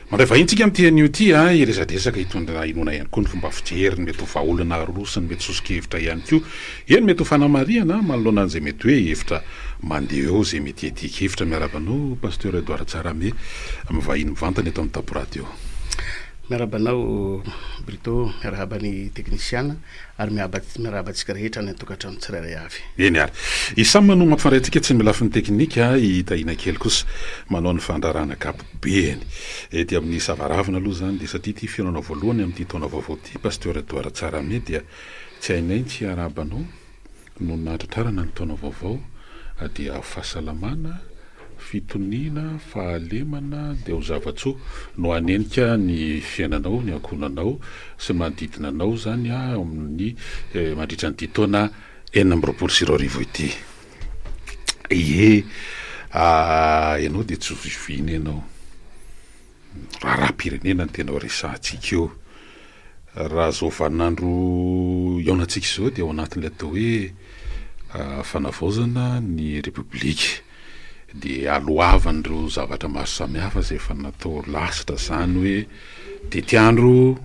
Mandray vahiny tsika amin'ity anio ity a, hiresadresaka hitondra inoana ihany koa ny fomba fijery, ny mety ho vahaolana aroso, ny mety soso-kevitra ihany koa, eny mety ho fanamarihana manoloana an'izay mety hoe hevitra mandeha eo izay mety hiadian-kevitra. Miarahaba anao Pasteur Edouard Tsarahame, mivahiny mivantana eto amin'ny Top Radio. Miarahaba anao Brito, miarahaba ny teknisiana. ary miarahaba miarahaba antsika rehetra any an-tokantrano tsirairay avy. Eny ary. I Sam no mampifandray antsika tsy ny lafiny teknika, i Tahiana kely kosa manao ny fandraharahana ankapobeny. Ety amin'ny savaravina aloha izany dia satria ity fihaonana voalohany amin'ity taona vaovao ity Pasteur Edouard Tsarahame dia tsy hainay ny tsy hiarahaba anao noho ny nahatratrarana ny taona vaovao dia fahasalamana, Fitoniana, fahalemana dia ho zava-tsoa no hanenika ny fiainanao, ny ankohonanao sy ny manodidina anao izany amin'ny mandritra an'ity taona 2026 ity. Ie, ianao dia tsy zoviana ianao. Raharaham-pirenena no tena ho resahantsika eo. Raha izao vaninandro ihaonantsika izao dia ao anatin'ilay atao hoe fanavaozana ny Repoblika. Dia aloavan'ireo zavatra maro samihafa izay efa natao lasitra izany hoe tetiandro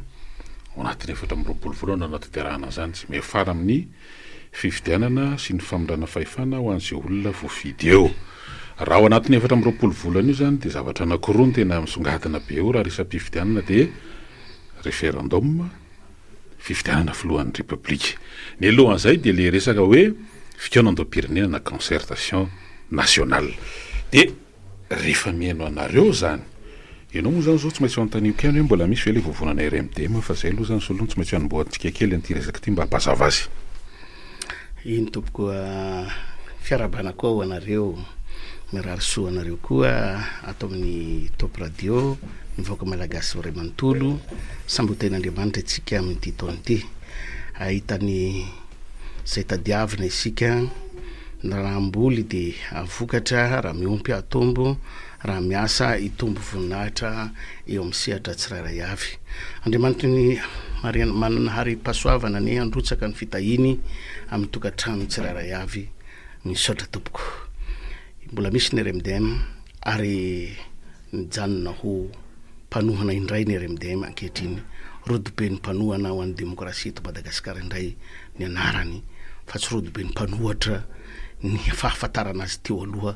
ao anatin'ny 24 volana no anatanterahana an'izany, tsy miafara amin'ny fifidianana sy ny famindrana fahefana ho an'izay olona voafidy eo. Raha ao anatin'ny 24 volana io izany dia zavatra anankiroa no tena misongadina be eo raha resa-pifidianana dia referendum, fifidianana filohan'ny Repoblika. Ny alohan'izay dia ilay resaka hoe fikaonandoham-pirenena na concertation nationale. Dia Rehefa mihaino anareo zany. Ianao moa zany zao tsy maintsy anontaniako ihany hoe mbola misy ve ilay vovonana RMDM fa zay aloha zany zao aloha no tsy maintsy hanombohantsika kely an'ity resaka ity mba hampazava azy. Eny tompoko a, fiarahabana koa ho anareo, mirary soa anareo koa ato amin'ny Top Radio, ny vahoaka malagasy iray manontolo, samby ho tahin'Andriamanitra isika amin'ity taona ity, hahita ny izay tadiavina isika, Raha hamboly dia hahavokatra, raha miompy hahatombo, raha miasa hitombo voninahitra eo amin'ny sehatra tsirairay avy. Andriamanitry ny Mariana manana harem-pahasoavana anie handrotsaka ny fitahiany amin'ny tokantrano tsirairay avy. Misaotra tompoko. Mbola misy ny RMDM ary nijanona ho mpanohana indray ny RMDM ankehitriny. Rodoben'ny mpanohana ho an'ny demokrasia eto Madagasikara indray ny anarany fa tsy rodoben'ny mpanohatra ny fahafantarana azy teo aloha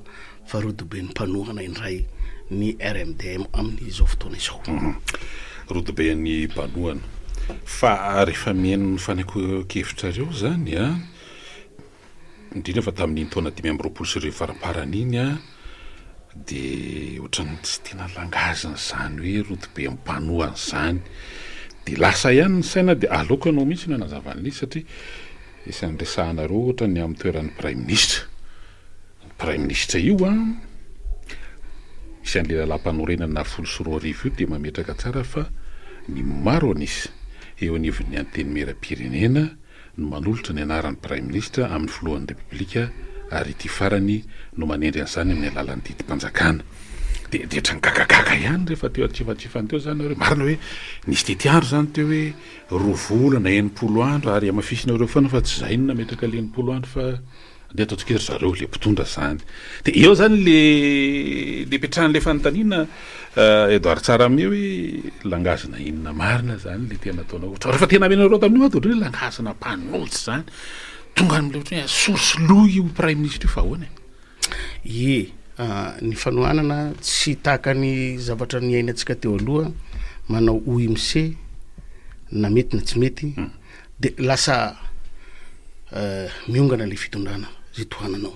fa rodoben'ny mpanohana indray ny RMDM amin'izao fotoana izao. Rodoben'ny mpanohana. Fa rehefa mihaino ny fanehoan-kevitrareo izany an, indrindra fa tamin'iny taona 2025 faramparany iny an, de ohatran'ny tsy tena langazina izany hoe rodobe mpanohana izany, de lasa ihany ny saina de aleoko ianao mihitsy no hanazava an'ilay izy satria isan'ny resahanareo ohatra ny amin'ny toeran'ny praiminisitra, ny praiminisitra io an, misy an'ilay lalàmpanorenana 2010 io dia mametraka tsara fa ny maro an'isa eo anivon'ny antenimierampirenena no manolotra ny anaran'ny Praiminisitra amin'ny Filohan'ny Repoblika ary ity farany no manendry an'izany amin'ny alalan'ny didim-panjakana. Dia dia ohatran'ny gagagaga ihany rehefa teo antsifan-tsifany teo izany nareo. Marina hoe nisy tetiandro izany teo hoe roa volana, 60 andro ary hamafisinareo foana fa tsy izahay no nametraka ilay 60 andro fa Andeha ataontsika hoe ry zareo le mpitondra zany. De eo zany le le ipetrahan'le fanontaniana Edouard Tsarahame hoe langazina inona marina zany le tena ataonao. Ohatra rehefa tena amenareo tamin'io aho de ohatran'ny hoe langazina mpanohitra zany. Tonga am'le ohatran'ny hoe asorosoloy io praiminisitra io fa ahoana e? Ie, ny fanohanana tsy tahaka ny zavatra niainantsika teo aloha manao OMC na mety na tsy mety. De lasa miongana le fitondrana zay tohananao.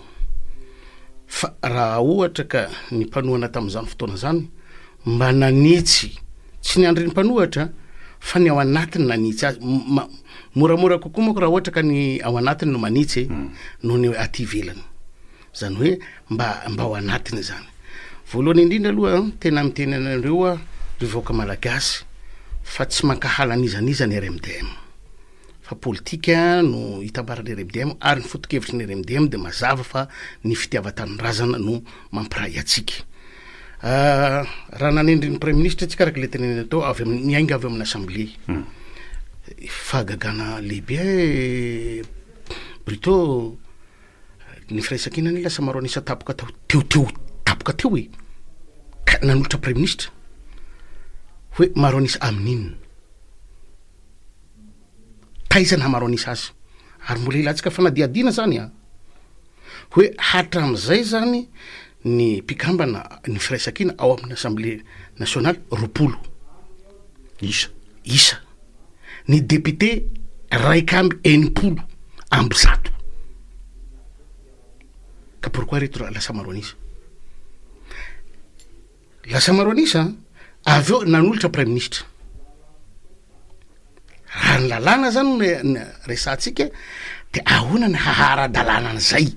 Fa raha ohatra ka ny mpanohana tamin'izany fotoana zany mba nanitsy, tsy niandry ny mpanohatra fa ny ao anatiny nanitsy azy, moramora kokoa manko raha ohatra ka ny ao anatiny no manitsy e, noho ny aty ivelany. Zany hoe mba mba ao anatiny zany. Voalohany indrindra aloha tena miteny anareo aho ry vahoaka malagasy fa tsy mankahala an'iza n'iza ny RMDM. Fa politika no itambaran'ny RMDM ary ny foto-kevitry ny RMDM dia mazava fa ny fitiavan-tanindrazana no mampiray antsika. Raha nanendry ny praiminisitra tsika araka ilay tenenina teo avy amin'ny miainga avy amin'ny assemblée. Fahagagana lehibe Brito Ny firaisankina anie lasa maro an'isa tapoka tao teo teo tapoka teo e! Ka nanolotra praiminisitra. Hoe maro an'isa amin'inona? Taiza ny hahamaro an'isa azy? Ary mbola ilantsika fanadihadiana zany an! Hoe hatram'izay zany ny mpikambana ny firaisankina ao amin'ny assemblée nationale 20 isa. Isa. Ny député 161. Ka pourquoi reto raha lasa maro an'isa? Lasa maro an'isa an! Avy eo nanolotra praiminisitra. Raha ny lalàna zany no resahantsika de ahoana ny haha ara-dalàna an'izay?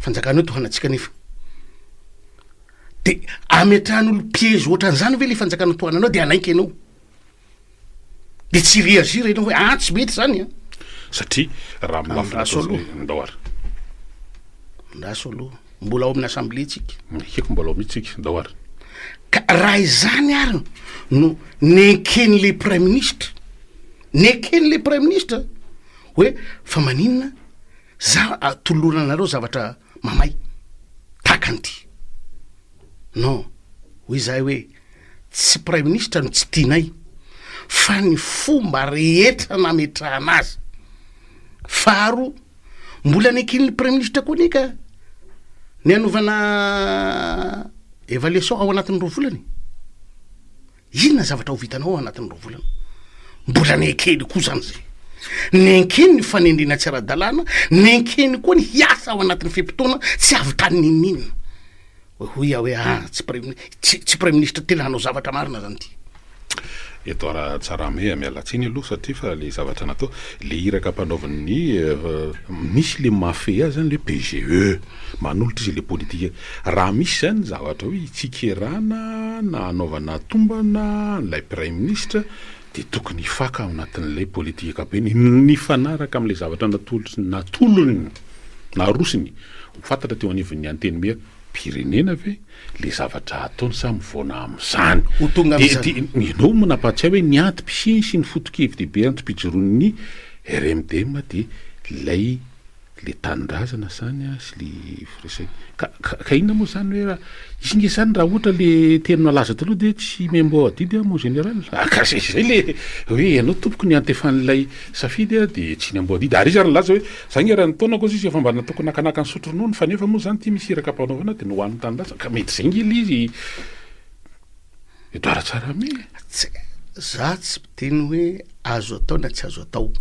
Fanjakana io tohanantsika nefa. De ametrahan'olo piège ohatran'izany ve le fanjakana tohananao de hanaiky ianao? De tsy hi-reagir ianao hoe ah tsy mety zany an! Satria raha amin'ny lafiny Andraso ataontsika aloha. ndao ary. Andraso aloha. Mbola ao amin'ny assemblée tsika. Ekeko mbola ao mihitsy tsika, ndao ary. Ka raha izany ary no neken'le praiminisitra, neken'le praiminisitra hoe fa maninona za tolorana anareo zavatra mamay tahaka an'ity. Non, hoy izahay hoe tsy praiminisitra no tsy tianay fa ny fomba rehetra nametrahana azy. Faharoa, mbola neken'ny praiminisitra koa anie ka ny hanovana évaluation ao anatin'ny roa volana e. Inona zavatra ho vitanao ao anatin'ny roa volana? Mbola nekeny koa zany zay. Nenkeny ny fanendrena tsy ara-dalàna, nenkeny koa ny hiasa ao anatin'ny fe-potoana tsy hahavitany n'inon'inona. Hoy aho hoe ah, tsy premi-, tsy, tsy praiminisitra tena hanao zavatra marina zany ity. Edouard Tsarahame, miala tsiny aloha satria fa le zavatra natao, le iraka ampanaovin'ny misy le mahafehy azy zany le PGE, manolotra izy le politika, raha misy zany zavatra hoe hitsikerana na hanaovana tombana an'ilay praiminisitra dia tokony hifaka ao anatin'ilay politika ankapobeny mifanaraka amin'ilay zavatra natolotry natolony narosony ho fantatra teo anivon'ny antenimiera pirenena ve le zavatra ataony sa mivoana amin'izany? Ho tonga Dia amin'izany. dia ianao moa nampahatsiahy hoe ny antom-pisiany sy ny foto-kevi-dehibe antom-pijoroan'ny RMDM dia ilay le tanindrazana zany a sy le firaisaina ka ka ka inona moa zany hoe raha izy nge zany raha ohatra le teny nalaza taloha de tsy membo adidy aho mon général ah ka zay zay le hoe ianao tompoko ny antefan'ilay safidy a de tsy niamboho adidy ary izy ary nilaza hoe za nge raha ny taonako izy efa mba nataoko nakanaka nisotro ronono fa nefa moa zany ty misy iraka ampanaovana de nohanin'ny tanindrazana ka mety zay nge le izy Edouard Tsarahame e. Tsy, za tsy miteny hoe azo atao na tsy azo atao,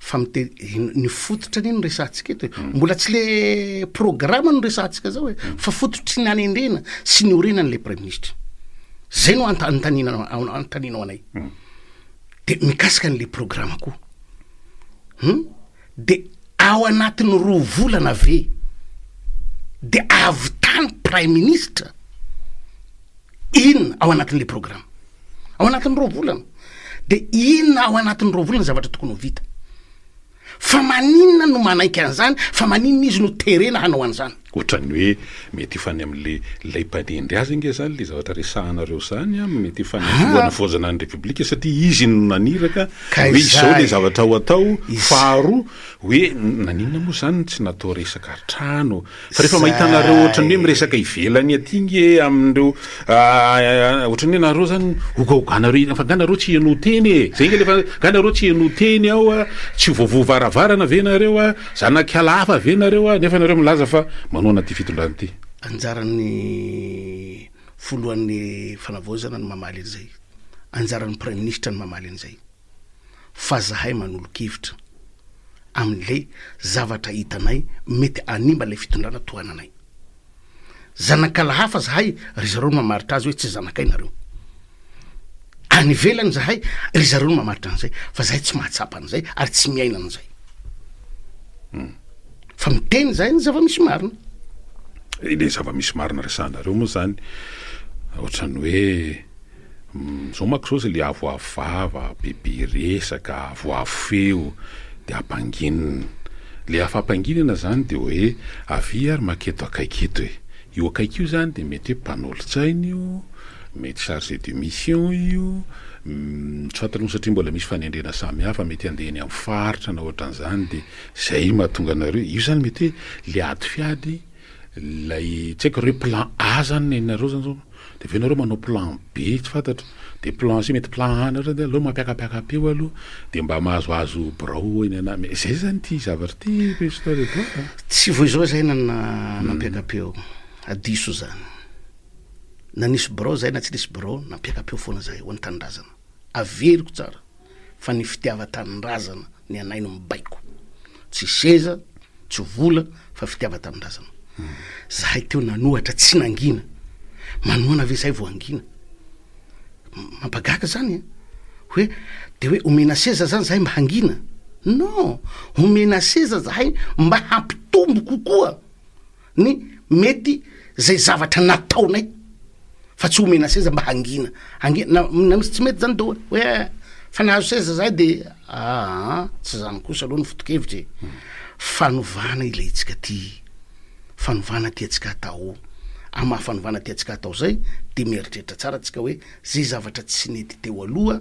fa miteny, ny fototra anie no resahantsika eto e, mbola tsy le programa no resahantsika zao e, fa fototry ny hanendrena sy niorenan'le praiminisitra, zay no anta- anontaniana anontanianao anay, de mikasika an'le programa koa, hum, de ao anatin'ny roa volana ve de ahavitany praiminisitra? Inona ao anatin'le programme? Ao anatin'ny roa volana. De inona ao anatin'ny roa volana zavatra tokony ho vita? Fa maninona no manaiky an'izany? Fa maninona izy no terena hanao an'izany? Ohatran'ny hoe mety efa any amin'le lay mpanendry azy ange zany le zavatra resahanareo zany an, mety efa any amin'ny filoha navaozana ny repoblika satria izy no naniraka Ka hoe izao le izay. zavatra ho atao, Iz- faharoa hoe naninona moa zany no tsy natao resaka trano, Fa rehefa mahita anareo ohatran'ny hoe miresaka ivelany aty nge amin'ireo ohatran'ny hoe nareo zany ogaoganareo fa nga nareo tsy henoa teny e! Zay nge le fa nga nareo tsy henoa teny ao a, tsy voavoa varavarana ve nareo a, zanak'ala hafa ve nareo a, nefa nareo milaza fa manohana ity fitondrana ity. Anjaran'ny filohan'ny fanavaozana ny mamaly an'izay, anjaran'ny praiminisitra ny mamaly an'izay. Fa zahay manolo-kevitra amin'ilay zavatra hitanay mety hanimba ilay fitondrana tohananay. Zanak'ala hafa zahay, ry zareo no mamaritra azy hoe tsy zanakay nareo. Any ivelany zahay, ry zareo no mamaritra an'izay, fa zahay tsy mahatsapa an'izay ary tsy miaina an'izay. Fa miteny zahay ny zava-misy marina. Ilay zava-misy marina resahanareo moa zany ohatran'ny hoe Zao manko zao zay le avoavo vava, bebe resaka, avoavo feo de ampanginina. Le afapanginana zany de hoe avia ary maketo akaiky eto e. Io akaiky io zany de mety hoe mpanolotsaina io, mety chargé de mission io, tsy fantatra moa satria mbola misy fanendrena samihafa mety handeha eny amin'ny faritra na ohatran'izany de zay mahatonga anareo, io zany mety hoe le ady fiady, lay tsy haiko re plan A zany nenareo zany zao. De avy eo nareo manao plan B tsy fantatro, de plan C mety plan A nareo de aleo mampiakapiaka-peo aloha de mba mahazoazo birao eny ana, zay zany ity zavatra ity Pasteur Edouard a. Tsy vao izao zay nana nampiaka-peo, diso zany. Na nisy birao zahay na tsy nisy birao, nampiaka-peo foana zahay ho an'ny tanindrazana. Averiko tsara fa ny fitiavan-tanindrazana ny anay no mibaiko. Tsy seza, tsy vola fa fitiavan-tanindrazana. Zahay teo nanohatra tsy nangina. Manohana ve zahay vao hangina? Mampagaga zany an! Hoe de hoe omena seza zany zahay mba hangina? Non! Omena seza zahay mba hampitombo kokoa ny mety zay zavatra nataonay fa tsy omena seza mba hangina. Hangina na na misy tsy mety zany de hoe fa nahazo seza zahay de aa tsy zany kosa aloha ny foto-kevitra e. Fanovana ilaintsika ty, fanovana tiantsika atao. Amin'ny maha fanovana tiantsika atao zay de mieritreritra tsara tsika hoe zay zavatra tsy nety teo aloha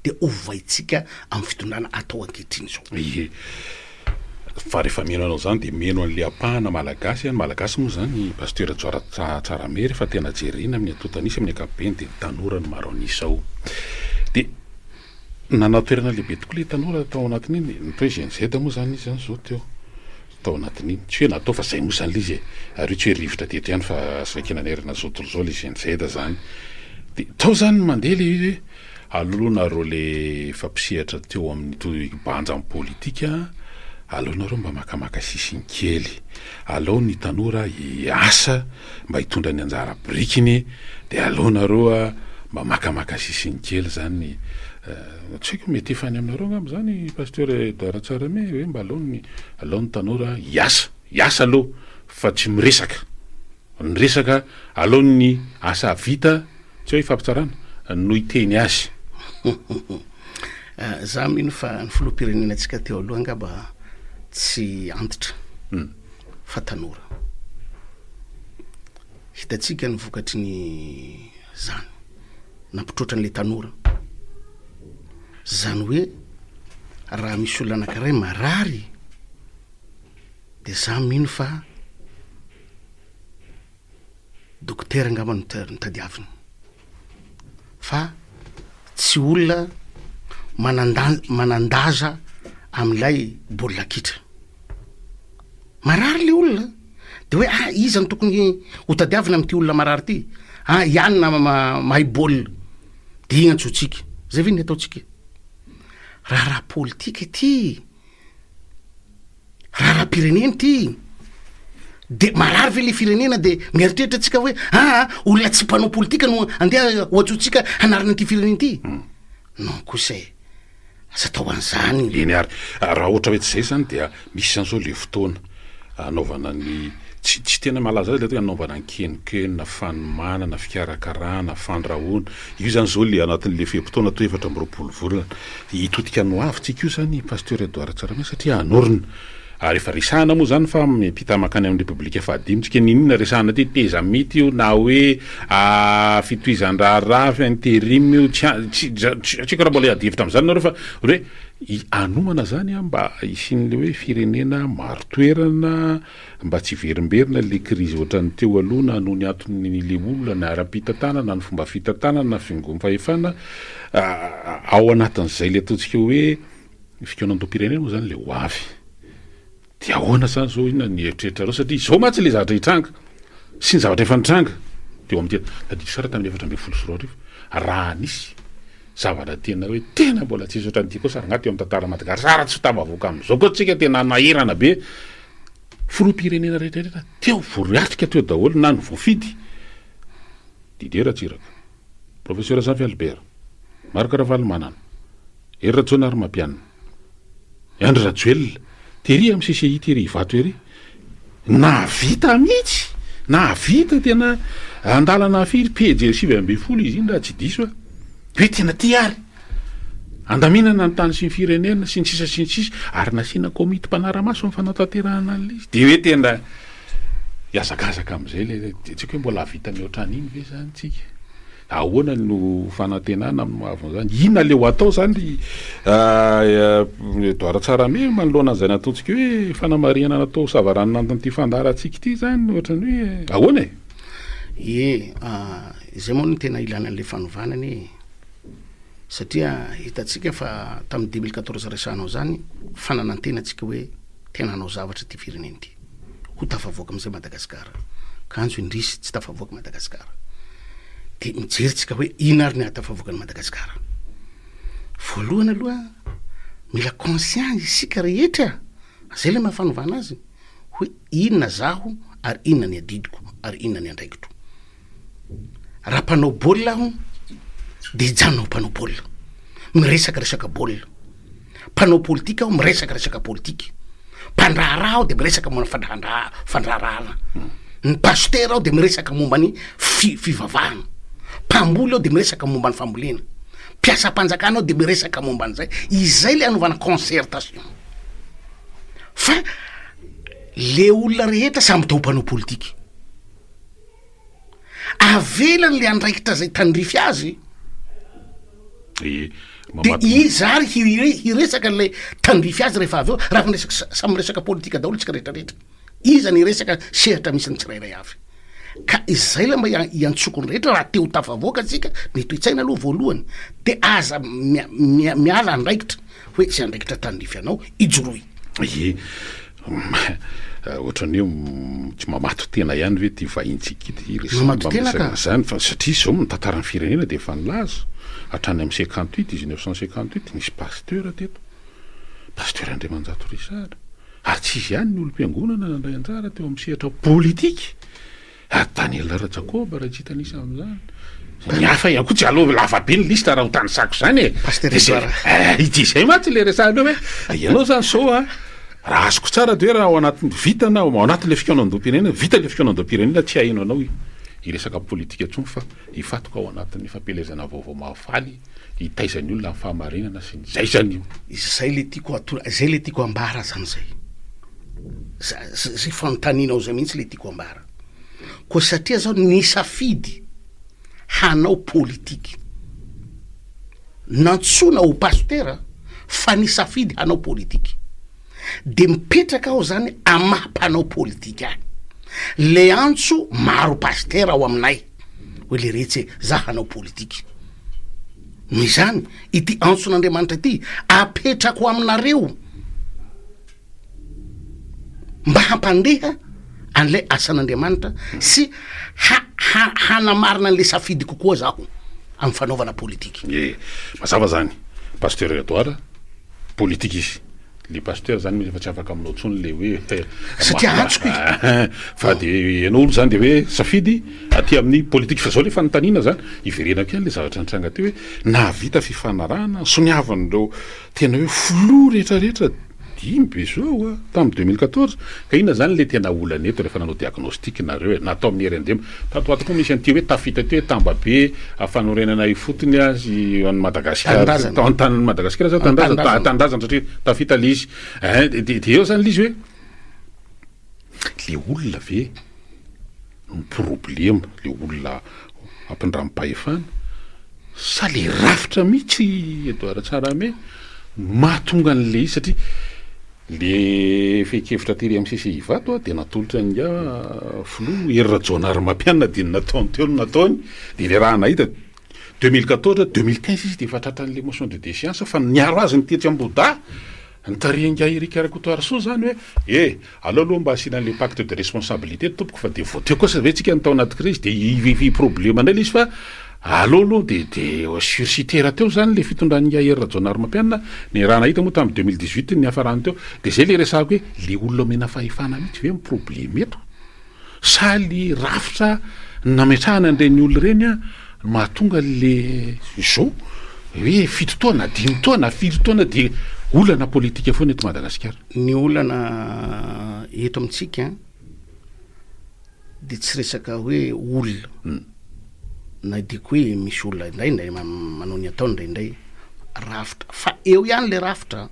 de ovaintsika amin'ny fitondrana atao ankehitriny zao. Ie. Fa rehefa mino anao zany de mino an'le ampahana malagasy an, malagasy moa zany Pasteur Joara Tsarahame rehefa tena jerena amin'ny antontan'isa amin'ny ankapobeny de ny tanora no maro an'isa ao. De nanao toerana lehibe tokoa le tanora tao anatin'iny, ny atao hoe Gen Z moa zany izy zany zao teo. tao anatin'iny, tsy hoe natao fa zay moa zany le izy e, ary io tsy hoe rivotra teto ihany fa saika nanerana an'izao tontolo izao le Gen Z zany, de tao zany mandeha le izy hoe aleo aloha nareo le efa mpisehatra teo amin'ny toy banja amin'ny politika, aleo nareo mba makamaka sisiny kely, aleo ny tanora hiasa mba hitondra ny anjara birikiny, de aleo nareo mba makamaka sisiny kely zany, Tsy haiko, mety efa any aminareo angamba izany Pasteur Edouard Tsarahame hoe mba aleo ny aleo ny tanora hiasa, hiasa aloha fa tsy miresaka, ny resaka aleo ny asa vita tsy hoe ifampitsarana no hiteny azy. Za mino fa ny filoham-pirenenantsika teo aloha angamba tsy antitra fa tanora. Hitantsika ny vokatry ny zany. Nampitroatra an'ilay tanora. Zany hoe raha misy olona anankiray marary de za mino fa dokotera angamba no no tadiaviny fa tsy olona manandan- manandaza amin'ilay baolina kitra. Marary le olona de hoe ah iza no tokony ho tadiavina amin'ity olona marary ity? Ah i anona mahay baolina de igny antsointsika, zay ve ny ataontsika? Raharaha politika ity, raharaham-pirenena ity, de marary ve le firenena de mieritreritra tsika hoe aa olona tsy mpanao politika no andeha ho antsointsika hanarina an'ity firenena ity? Non kosa e. Aza atao an'izany. Eny ary, raha ohatra hoe tsy izay izany dia misy izany izao ilay fotoana hanaovana ny, tsy tsy tena malaza azy ilay atao hoe hanaovana ny kenokena, fanomanana, fikarakarana, fandrahoana, io izany izao ilay anatin'ilay fe-potoana atao 24 volana. Hitodika ny ho avy tsika io izany Pasteur Edouard Tsarahame satria hanorina. Ary efa resahana moa zany fa miampita mankany amin'ny repoblika fahadimy tsika n'inona resahana aty tezamita io na hoe fitohizan-draharaha interim io tsy tsy tsy haiko raha mbola hiady hevitra amin'izany nareo fa hoe hanomana zany an mba hisian'le hoe firenena maro toerana mba tsy hiverimberina le krizy ohatran'ny teo aloha na noho ny antony le olona na ara-pitantanana na ny fomba fitantanana na fingom-pahefana ao anatin'izay le ataontsika hoe Ny fikaonandoham-pirenena moa zany le ho avy. De ahoana zany zao inona ny eritreritrareo satria izao mantsy le zavatra hitranga sy ny zavatra efa nitranga teo amin'ity tadidiko tsara tamin'ny 2014 raha nisy zavatra tena hoe tena mbola tsisy ohatran'ity kosa rangahy teo amin'ny tantaran'i Madagasikara tsy ho tafavoaka amin'izao koa tsika tena nahirana be filoham-pirenena rehetra rehetra teo voariatrika teo daholo na ny voafidy Didier Ratsiraka Professeur Zafy Albert Marc Ravalomanana Hery Rajaonarimampianina, Andry Rajoelina, tery amin'ny CCI tery Ivato ery, nahavita mihitsy, nahavita tena andalana firy, pejy 19 izy iny raha tsy diso aho, hoe tena ty ary, andaminana ny tany sy ny firenena sy ny sisa sy ny sisa, ary nasiana komity mpanara-maso amin'ny fanatanterahana an'ilay izy, de hoe tena hihazakazaka amin'izay ilay, de tsy haiko hoe mbola hahavita mihoatra an'iny ve zany tsika. Ahoana no fanantenana amin'ny hoavin'izany? Inona le ho atao zany ry Edouard Tsarahame manoloana an'izay nataontsika hoe fanamarihana natao savaranonando an'ity fandaharantsika ity zany ohatran'ny hoe ahoana e? Ie, izay moa no tena ilana an'le fanovana anie e. Satria hitantsika fa tamin'ny 2014 resahanao zany, fa nanantena antsika hoe tena hanao zavatra ity firenena ity. Ho tafavoaka amin'izay Madagasikara. Kanjo indrisy tsy tafavoaka Madagasikara. De mijery tsika hoe inona ary ny hahatafavoaka an'i Madagasikara. Voalohany aloha mila conscient isika rehetra, zay le maha fanovana azy, hoe inona zaho ary inona ny adidiko ary inona ny andraikitro. Raha mpanao baolina aho de hijanona ho mpanao baolina, miresaka resaka baolina. Mpanao politika aho miresaka resaka politika. Mpandraharaha aho de miresaka momba ny fandrahandraha- fandraharahana. Ny pasitera aho de miresaka momba ny fi- fivavahana. Mpamboly aho de miresaka momba ny fambolena. Mpiasam-panjakana aho de miresaka momba an'izay. Izay le anaovana concertation. Fa le olona rehetra samy te ho mpanao politika. Avelany le andraikitra zay tandrify azy. De De iza ary hiresaka an'ilay tandrify azy rehefa avy eo, raha miresaka samy miresaka politika daholo tsika rehetra rehetra. Iza ny hiresaka sehatra misy ny tsirairay avy. Ka izay le mba iantsoko ny rehetra raha te ho tafavoaka tsika, ny toe-tsaina aloha voalohany, de aza miala andraikitra. hoe izay andraikitra tandrify anao ijoroy. Ie, ohatran'ny hoe tsy mamato-tena ihany ve ity vahintsika ity resaka mba miresaka an'izany fa satria izao ny tantaran'ny firenena dia efa nilaza hatrany amin'ny 58, 1958 nisy pasteur teto, pasteur Andriamanjato Richard, ary tsy izy ihany ny olom-piangonana nandray anjara teo amin'ny sehatra politika. Ary Daniel Rajakoba raha tsy hitanisa amin'izany. Ny hafa ihany koa tsy aleo lava be ny liste raha ho tanisako izany e. Pasteur Edouard. Eh, ity izay mantsy le resahanao hoe ianao izany sao a raha azoko tsara de hoe raha ao anatin'ny vita na ao anatin'le fikaonandoham-pirenena, vita le fikaonandoham-pirenena tsy haheno anao hiresaka politika intsony fa hifantoka ao anatin'ny fampielezana vaovao mahafaly hitaiza ny olona amin'ny fahamarinana sy ny zay zany io. Izay le tiako ato, izay le tiako ambara zany zay. Zay fanontanianao zay mihitsy le tiako ambara. Koa satria zaho nisafidy hanao politiky. Nantsoina ho pasitera fa nisafidy hanao politiky. De mipetraka aho zany am maha mpanao politiky ahy. Le antso maro pasitera ao aminay hoe leretsy e, za hanao politiky. Noho izany, ity antson'Andriamanitra ity apetrako aminareo. mba hampandeha an'ilay asan'Andriamanitra sy ha- ha- hanamarina an'ilay safidy kokoa zaho amin'ny fanaovana politika. Ye, mazava zany. Pasteur Edouard, politika izy. Le pasteur zany efa tsy afaka aminao intsony le hoe Satria antsoko e. Fa de ianao olo zany de hoe safidy aty amin'ny politika. Fa zao le fanontaniana zany, iverenako ihany le zavatra nitranga teo hoe nahavita fifanarahana, soniavan'ireo Tena hoe filoha rehetra rehetra dimy be zao a, tamin'ny 2014, ka inona zany le tena olana eto rehefa nanao diagnostic nareo e, na tao amin'ny RNDM, tato ho ato koa misy an'ity hoe tafita ity hoe tambabe fanorenana ifotony a sy an'i Madagasikara, Tanindrazana. tao an-tanin'i Madagasikara sa tanindrazana, Tanindrazana. tanindrazana satria tafita le izy, ein, de de eo zany le izy hoe le olona ve no problema, le olona ampindramim-pahefana sa le rafitra mihitsy Edouard Tsarahame no mahatonga an'le izy satria le fehin-kevitra tery amin'ny CCI Ivato de natolotra an'ingahy filoha Hery Rajaonarimampianina de ny nataony teo no nataony de le raha nahita 2014, 2015 izy de efa tratran'le motion de déchéance fa niaro azy ny tetsy Ambohidahy nitarihin'ingahy Eric Rakotoarisoa zany hoe e aleo aloha mba asiana an'le pacte de responsabilité tompoko fa de vao teo kosa ve tsika ny tao anaty crise de hi problema indray le izy fa aleo aloha de de sursitera teo zany le fitondran'ingahy Hery Rajaonarimampianina ny raha nahita moa tamin'ny 2018 ny niafarany teo de zay le resahako hoe le olona omena fahefana mihitsy ve ny problema eto Sa le rafitra nametrahana an'ireny olona ireny no mahatonga le zao hoe fito taona, dimy taona, firy taona de olana politika foana eto Madagasikara? Ny olana eto amintsika de tsy resaka hoe olona na dia koa hoe misy olona indraindray manao ny ataony indraindray, rafitra fa eo ihany le rafitra.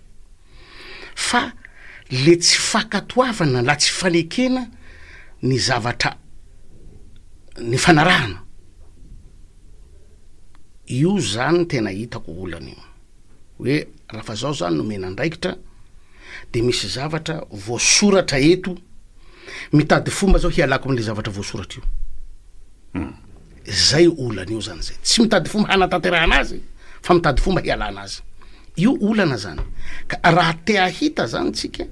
Fa le tsy fankatoavana na tsy fanekena ny zavatra nifanarahana, io zany tena hitako olana io, hoe raha fa zao zany nomena andraikitra de misy zavatra voasoratra eto, mitady fomba zao hialako amle zavatra voasoratra io. Zay olana io zany zay. Tsy mitady fomba hanatanterahana azy fa mitady fomba hialana azy. Io olana zany. Ka raha te hahita zany tsika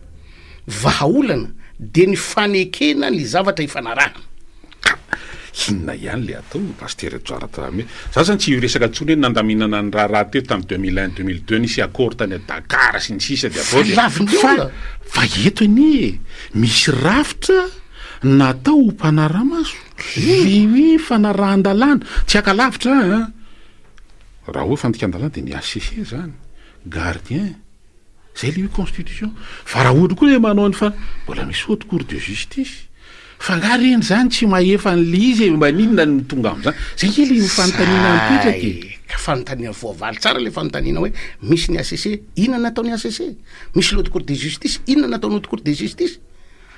vahaolana de ny fanekena ny zavatra ifanarahana. Ka inona ihany le atao Pasitera Edouard Rame? Za zany tsy hiresaka intsony hoe nandaminana ny raharaha teo tamin'ny 2001, 2002 nisy accord tany Dakar sy ny sisa de avy eo de fa fa eto anie e, misy rafitra natao ho mpanara-maso, le hoe fanarahan-dalàna, tsy haka lavitra an, raha hoe fandikan-dalàna de ny HCC zany, gardien. Zay le hoe constitution. Fa raha ohatra koa hoe manao ny fa mbola misy haute cour de justice. Fa nga reny zany tsy mahefa an'le izy e, maninona no tonga am'zany? Zay nge le fanontaniana mipetraka e. Zay, ka fanontaniana voavaly tsara le fanontaniana hoe misy ny HCC, inona nataon'ny HCC? Misy l'haute cour de justice, inona nataon'ny haute cour de justice?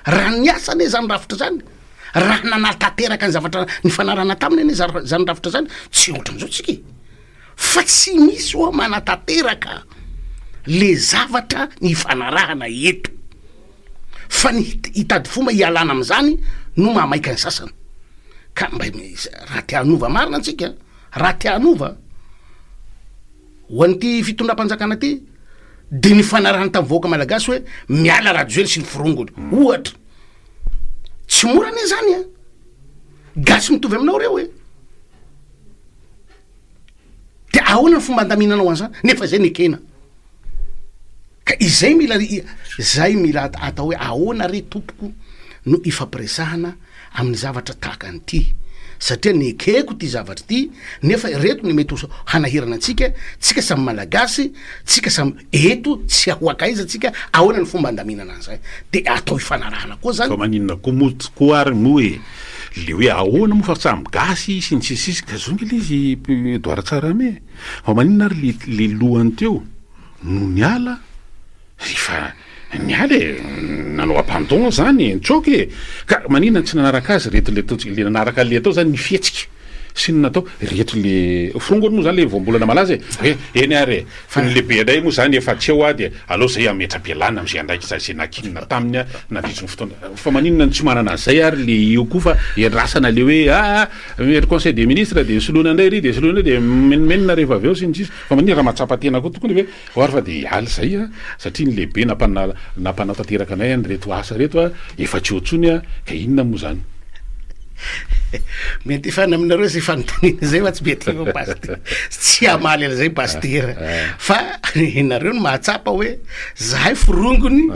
Raha niasa anie zany rafitra zany, raha nanatanteraka ny zavatra nifanarahana taminy anie zany rafitra zany, tsy ohatran'izao tsika e. Fa tsy misy hoa manatanteraka le zavatra nifanarahana eto. Fa ny hitady fomba hialana amin'izany no mahamaika ny sasany. Ka mba raha te hanova marina antsika, raha te hanova ho an'ity fitondram-panjakana ty, de nifanarahana tamin'ny vahoaka malagasy hoe miala Rajoely sy ny forongony, ohatra. Tsy mora anie zany an! Gasy mitovy aminao reo e! De ahoana ny fomba andaminanao an'izany nefa zay nekena? Ka izay mila zay mila atao hoe ahoana re tompoko no ifampiresahana amin'ny zavatra tahaka an'ity satria nekeko ty zavatra ty nefa ireto ny mety ho hanahirana antsika, tsika samy malagasy, tsika samy eto tsy ho akaiza tsika, ahoana ny fomba andaminana an'izay? De atao ifanarahana koa zany. Fa maninona koa moa tokoa ary moa e? Le hoe ahoana moa fa samy gasy sy ny sisa sisa ka zao nge le izy Edouard Tsarahame e! Fa maninona ary le le lohany teo no niala rehefa niala e! Nanao abandon zany e! Nitsoaka e! Ka maninona tsy nanaraka azy reto le le nanaraka le atao zany ny fihetsika sy ny natao reto le forongony moa zany le voambolana malaza e! Hoe eny ary e! Fa ny lehibe indray moa zany efa tsy eo dia aleo zay hametra-pialana amzay andraikitra zay nankinina taminy nandritry ny fotoana. Fa maninona no tsy manana an'izay ary le io koa fa iandrasana le hoe aa ry conseil des ministres de soloina indray ry de soloina indray de mimenomenona rehefa avy eo sy ny sisa. Fa maninona raha mahatsapa tena koa tokony ve ho ary fa de hiala zay a satria ny lehibe nampana nampanao tanteraka anay an'ireto asa ireto a efa tsy eo intsony a ka inona moa zany. Mety hifana aminareo zay fanontaniana zay fa tsy mety eo pasitera, tsy hamaly an'izay pasitera fa nareo no mahatsapa hoe zahay forongony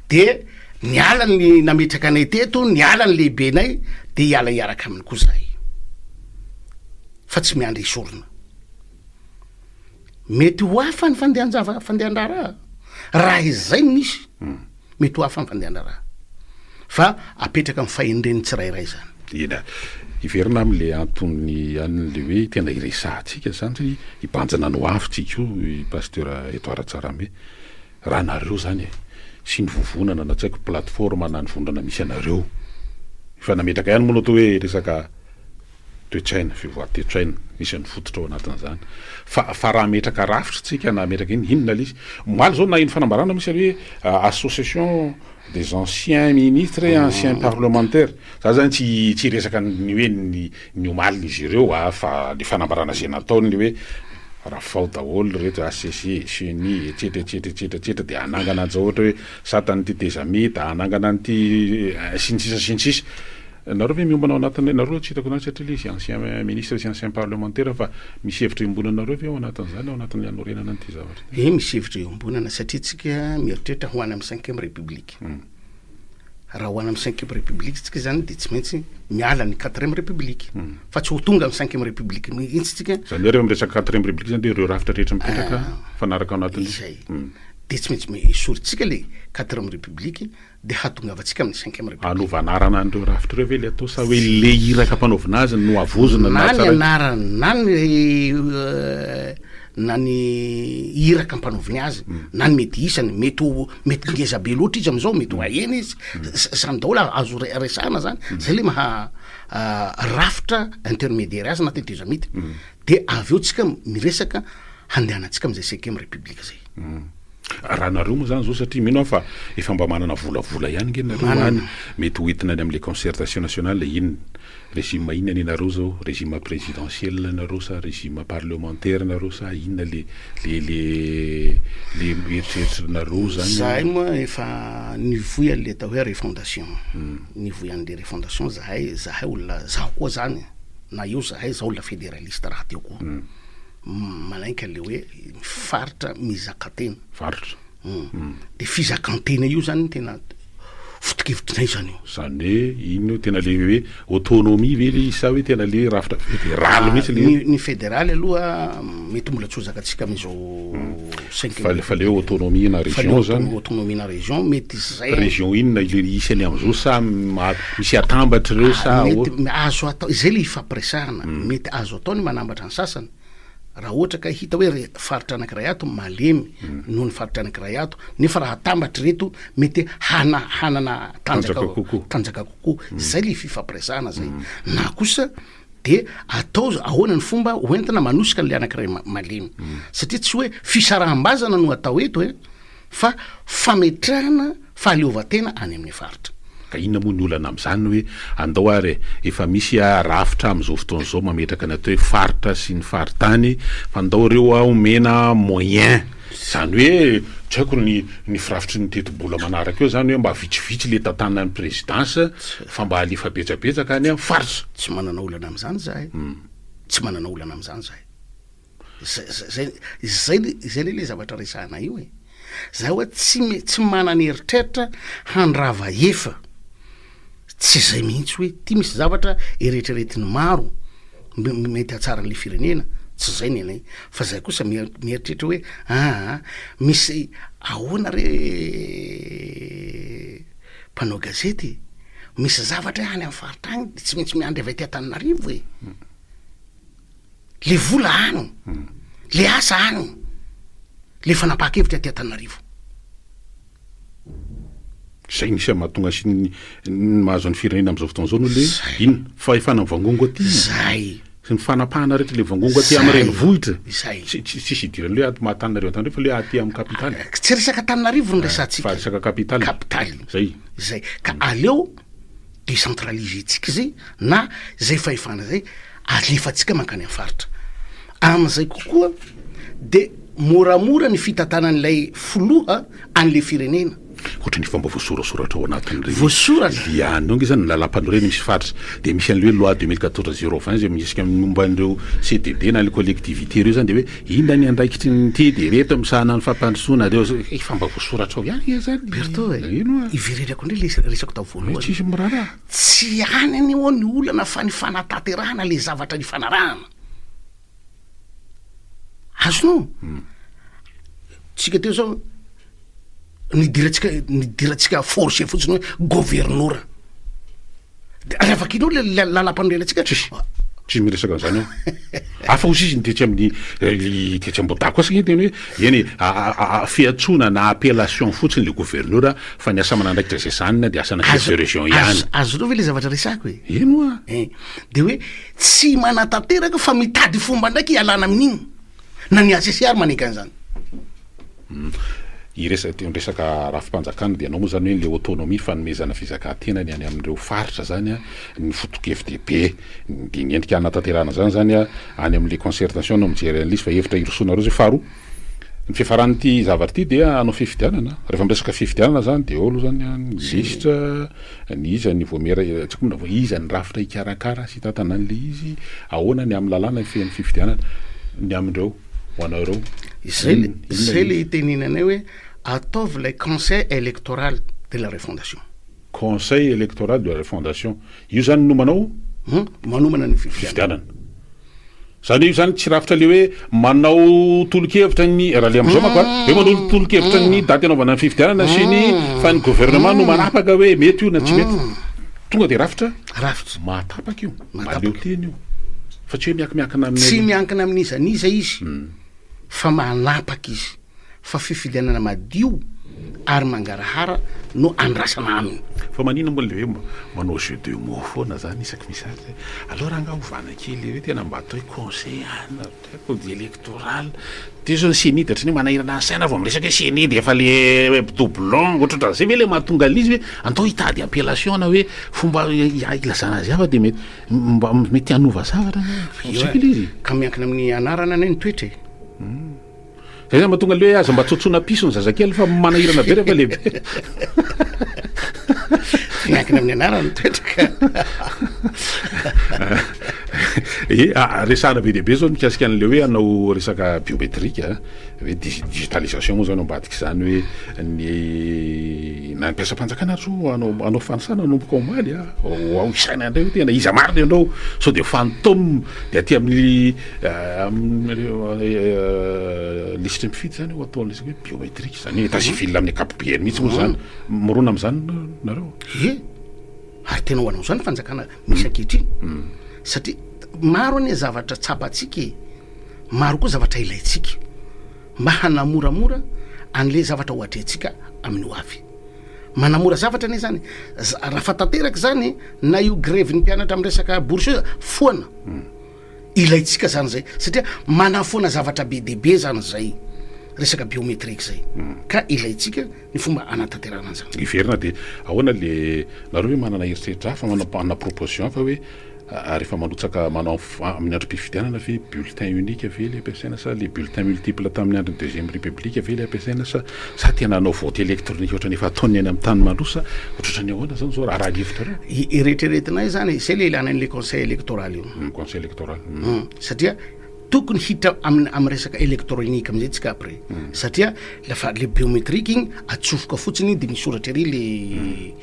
de niala ny nametraka anay teto, niala ny lehibenay de hiala hiaraka aminy koa zahay fa tsy miandry esorina. Mety ho hafa ny fandehan-java- fandehan-draharaha raha izay no misy. Mety ho hafa ny fandehan-draharaha. Fa apetraka amin'ny fahendren'ny tsirairay izany. Eny ary. Hiverina amin'ilay antony an'ilay hoe tena iresahantsika izany satria hibanjina ny ho avy tsika io i Pasteur Edouard Tsarahame. Raha nareo izany e, sy ny vovonana na tsy haiko plateforme na ny vondrona misy anareo. Efa nametraka ihany moa aloha teo hoe resaka Toe-tsaina, fivoahan-toe-tsaina, isan'ny fototra ao anatin'izany. Fa, fa raha hametraka rafitra tsika na hametraka inona, inona ilay izy? Omaly izao naheno fanambarana misy hoe association des anciens ministres et anciens parlementaires. Za zany tsy, tsy hiresaka ny hoe ny, ny omalin'izy ireo a, fa le fanambarana izay nataony le hoe rafao daholo ireto HCC, ceni, etsetra etsetra etsetra etsetra dia hanangana an'izao ohatra hoe satan'ny tetezamita, hanangana an'ity sy ny sisa sy ny sisa. Nareo ve miombona ao anatin'ilay, nareo aloha tsy hitako anareo satria ilay izy ancien ministre sy ancien parlementaire fa misy hevitra iombonanareo ve ao anatin'izany ao anatin'ilay hanorenana an'ity zavatra ity? Ee misy hevitra iombonana satria tsika mieritreritra ho any amin'ny cinquième république. Raha ho any amin'ny cinquième république tsika zany de tsy maintsy miala ny quatrième république fa tsy ho tonga amin'ny cinquième république mihitsy tsika. Zany hoe rehefa miresaka quatrième république zany de ireo rafitra rehetra mipetraka mifanaraka ao anatin'io. Izay. De tsy maintsy esorintsika le quatrième république de hahatongavantsika amin'ny cinquième république. Hanova anarana an'ireo rafitra ireo ve le atao sa hoe le iraka ampanaovina azy no havozona na Na ny anarany na ny na ny iraka ampanaoviny azy na ny mety isany, mety ho mety ngeza be loatra izy am'zao, mety ho ahena izy, zany daholo azo resahana zany, zay le maha rafitra intermediaire azy na tetezamita, de avy eo tsika miresaka handehanantsika am'zay cinquième république zay. Raha nareo moa zany zao satria mino aho fa efa mba manana volavola ihany nge nareo any mety ho entina any amle concertation nationale inona régime inona ny anareo zao régime présidentiel nareo sa régime parlementaire nareo sa inona le le le le eritreritrinareo zany. Zahay moa efa nivoy anle atao hoe refondation nivoy anle refondation zahay zahay olona zaho koa zany na eo zahay zaho olona federaliste rahateo koa. Manaiky an'le hoe ny faritra mizaka tena. Faritra. De fizakan-tena io zany no tena foto-kevitrinay zany io. Zany hoe ino io tena le hoe autonomie ve le izy sa hoe tena le rafitra federaly mihitsy le izy? Ny federaly aloha mety mbola tsy ho zakantsika amin'izao cinq Fa fa le hoe autonomie na région zany. Autonomie na région mety zay. Région inona le hisy any amin'izao sa misy atambatra ireo sa ahoana? Mety azo atao, izay le ifampiresahana, mety azo atao ny manambatra ny sasany raha ohatra ka hita hoe re faritra anakiray ato malemy noho ny faritra anakiray ato nefa raha atambatra ireto mety hana hanana tanjaka tanjaka kokoa, zay le fifampiresahana zay, na kosa de atao ahoana ny fomba hoentina manosika an'le anakiray malemy satria tsy hoe fisaraham-bazana no atao eto e. fa fametrahana fahaleovantena any amin'ny faritra. Ka inona moa ny olana amin'izany hoe andao ary e, efa misy rafitra amin'izao fotoana izao mametraka ny atao hoe faritra sy ny faritany fa andao ireo omena moyen, izany hoe tsy haiko ny ny firafitry ny tetibola manaraka eo izany hoe mba vitsivitsy le tantanan'ny présidence fa mba alefa betsabetsaka any amin'ny faritra. Tsy manana olana amin'izany izahay, tsy manana olana amin'izany izahay. Zay zay zay le le zavatra resahana io e. Za oa tsy me- tsy manana eritreritra handrava efa. Tsy zay mihitsy hoe ty misy zavatra eretreretin'ny maro mety hahatsara an'le firenena, tsy zay ny anay. Fa zay kosa mieritreritra hoe aa misy ahoana re mpanao gazety e, misy zavatra any am'faritra agny de tsy maintsy miandry avy aty Antananarivo e. Le vola any, le asa any, le fanapahan-kevitra aty Antananarivo. Zay ny isan'ny mahatonga sy ny mahazo ny firenena amin'izao fotoana izao no le inona fahefana mivangongo aty. Zay. Sy ny fanapahana rehetra le mivangongo aty amin'ny renivohitra. Zay. Tsy tsisy idiran'ny hoe ato maha Antananarivo Antananarivo fa le aty amin'ny kapitaly. Tsy resaka Antananarivo no resahantsika. Fa resaka kapitaly. Kapitaly. Zay. Zay. Ka aleo Decentraliser-tsika izay na izay fahefana izay alefantsika mankany amin'ny faritra. Amin'izay kokoa de moramora ny fitantanan'ilay filoha an'le firenena. Ohatran'ny efa mba voasorasoratra ao anatin'ireny Voasoratra. liana io nge zany ny lalàmpanorenana misy faritra de misy an'le hoe loi 2014 020 zay miresaka ny momba an'ireo CDD na le collectivité ireo zany de hoe inona ny andraikitry ny ty de ireto misahana ny fampandrosoana ireo efa mba voasoratra ao ihany nge zany Bertho e, Ino a? iverenako indray le resako tao voalohany. Tsisy miraharaha. Tsy any anie ho'a ny olana fa ny fanatanterahana le zavatra nifanarahana. Azonao? Tsika teo zao nidirantsika nidirantsika forcé fotsiny hoe governora. De raha vakinao le lalam-panorenantsika. Tsisy. Tsisy miresaka an'izany ao. Hafa ozy izy ny tetsy amin'ny eh, tetsy Ambohidahy kosa ange tena hoe eny e, fiantsoana na appellation fotsiny le gouverneur fa ny asa aman'andraikitra izay zaniny dia asana chef de région ihany. Azonao ve le zavatra resako e? Eny oa. Eh, de hoe tsy manatanteraka fa mitady fomba ndraiky hialana amin'igny. Na ny HCC ary manenka an'izany. Iresa- ny resaka rafi-panjakana dia anao moa zany hoe le autonomie fanomezana fizakan-tena ny any amin'ireo faritra zany an, ny foto-kevi-dehibe de ny endrika hanatanterahana zany zany an any amin'le concertation no mijery an'le izy fa hevitra hirosoanareo zay. Faharoa, ny fiafaran'ity zavatra ity dia hanao fifidianana, rehefa miresaka fifidianana zany de eo aloha zany an ny lisitra, ny iza ny voamiera, tsy haiko moa na iza ny rafitra hikarakara sy hitantana an'le izy, ahoana ny amin'ny lalàna mifehy ny fifidianana, ny amin'ireo. ho anareo. Izay le, izay le itenenanay hoe ataovy ilay conseil électoral de la refondation. Conseil électoral de la refondation. Io zany no manao? Hum, manomana ny fifidianana. Fifidianana. Zany hoe io zany tsy rafitra le hoe manao tolo-kevitra ny, raha le am'zao manko a, hoe manao tolo-kevitra ny daty anaovana ny fifidianana sy ny, fa ny gouvernement no manapaka hoe mety io na tsy mety. Tonga de rafitra? Rafitra. Mahatapaka io. Mahaleo tena io. Fa tsy hoe miankimiankina amin'ny. Tsy miankina amin'iza n'iza izy fa manapaka izy. fa fifidianana madio ary mangarahara no andrasana aminy. Fa maninona moa le hoe manao jeu de mots foana zany isaky misy azy e? Aleo rangah ovana kely le hoe tena mba atao hoe conseil an, code électoral, de zao ny ceni de ohatran'ny hoe manahirana ny saina vao miresaka hoe ceni de efa le doublon, ohatrohatran'izay ve le mahatonga an'izy hoe andao hitady appellation na hoe fomba hilazana azy hafa de mety mba mety hanova zavatra anie, zay ve le izy? Ka miankina amin'ny anarana anie ny toetra e. Zay zany mahatonga le hoe aza mba tsotsoina piso ny zazakely fa manahirana be rehefa lehibe. Miankina amin'ny anarana ny toetra ka. E, ah, resahana be dia be zao mikasika an'le hoe hanao resaka biométrique a, hoe digitalisation moa zany ao ambadik'izany hoe ny na ny mpiasam-panjakana ary zao hanao hanao fanisana nanomboka omaly a, ho ao isaina indray hoe tena iza marina ianao sao de fantôme de aty amin'ny Amin'ireo lisitry ny mpifidy zany ho atao resaka hoe biométrique zany hoe état civil amin'ny ankapobeny mihitsy moa zany. Mirona amin'izany nareo? Ie, ary tena ho anao zany fanjakana misy ankehitriny satria maro anie zavatra tsapantsika e, maro koa zavatra ilaintsika mba hanamoramora an'le zavatra ho atrehintsika amin'ny ho avy. Manamora zavatra anie zany, raha fa tanteraka zany na io grevin'ny mpianatra amin'ny resaka bourse io foana. Ilaintsika zany zay satria manafoana zavatra be dia be zany zay resaka biometrique zay ka ilaintsika ny fomba anatanterahana an'zany. Hiverina de ahoana le nareo ve manana eritreritra hafa manana proposition hafa hoe rehefa manrotsaka manao amin'ny androm-pifidianana ve bulletin unique ve le ampiasaina sa le bulletin multiple tamin'ny andron'ny deuxième république ve le ampiasaina sa sa tena hanao vote électronique ohatran'ny efa ataon'ny any amin'ny tany mandroso sa ohatrohatran'ny ahoana zany zao raha ny hevitrareo? Eritreretinay zany, zay le ilana an'le conseil électoral io. Conseil électoral. Satria tokony hiditra amin'ny amin'ny resaka électronique amizay tsika après. Satria lafa le biométrique igny atsofoka fotsiny de misoratra ery le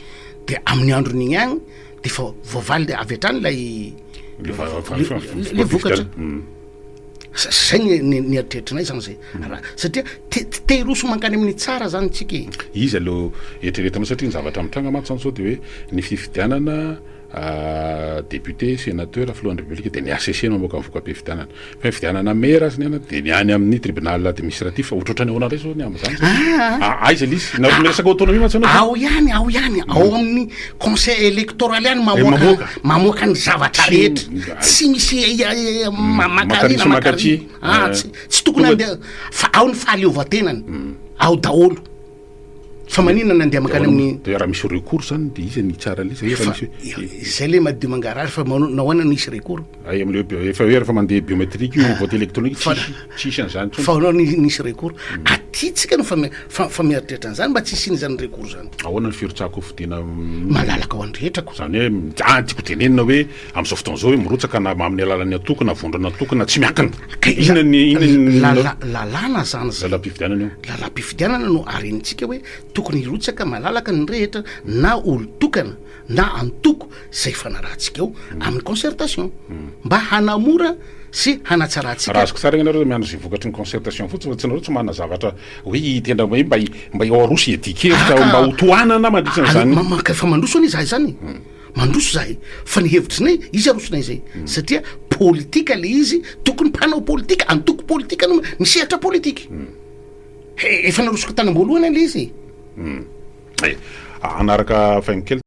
de amin'ny andron'igny agny de fa voavaly avy hatrany lay le vokatra. Zay ny ny ny eritreritrinay zany zay. Raha satria te te hiroso mankany amin'ny tsara zany tsika e. Iza lo eritreretinao satria ny zavatra mitranga mantsy zany zao de hoe ny fifidianana député, sénateur, filohan'ny république de ny HCC no mamoaka ny voka-pifidianana. Fa ny fifidianana maire sy ny anona de ny any amin'ny tribunal administratif. Ohatrohatran'ny ahoana indray zao ny amin'izany satria aiza le izy? Nareo miresaka autonomie mantsy ianao. Ao ihany, ao ihany, ao amin'ny conseil électoral ihany mamoaka mamoaka ny zavatra rehetra. Tsy misy makary na makary. Ah, tsy tokony andeha fa ao ny fahaleovantenany. Ao daholo. Fa maninona no andeha mankany amin'ny. De raha misy recours zany de iza no hitsara an'ilay izy? Raha misy Izay le madio mangarahara fa nahoana no hisy recours? Ay amle efa hoe rehefa mandeha biométrique io vote électronique tsisy tsisy an'izany intsony. Fa nahoana no hisy recours? Aty tsika no fa fa mieritreritra an'izany mba tsy hisian'izany recours zany. Ahoana ny firotsaham-kofidina? Malalaka ho an'ny rehetra ko. Zany hoe ah tiako tenenina hoe amin'izao fotoana izao hoe mirotsaka na amin'ny alalan'ny antoko na vondrona antoko na tsy miankina. Ka Inona ny inona ny lala lalàna zany zay. Lalam-pifidianana io. Lalam-pifidianana no arenintsika hoe tokony hirotsaka malalaka ny rehetra na olon-tokana na antoko zay ifanarahantsika eo amin'ny concertation mba hanamora sy hanatsarantsika. Raha azoko tsara ianareo miandry izay vokatry ny concertation fotsiny fa tsy nareo tsy manana zavatra hoe tena hoe mba mba aroso hiadian-kevitra mba ho tohanana mandritra an'izany. Ka efa mandroso anie izahay zany e. Mandroso zahay fa ny hevitrinay izy arosonay zay satria politika le izy tokony mpanao politika antoko politika no misehatra politika efa narosoko tany amboalohany le izy e. Hanaraka faingo kely.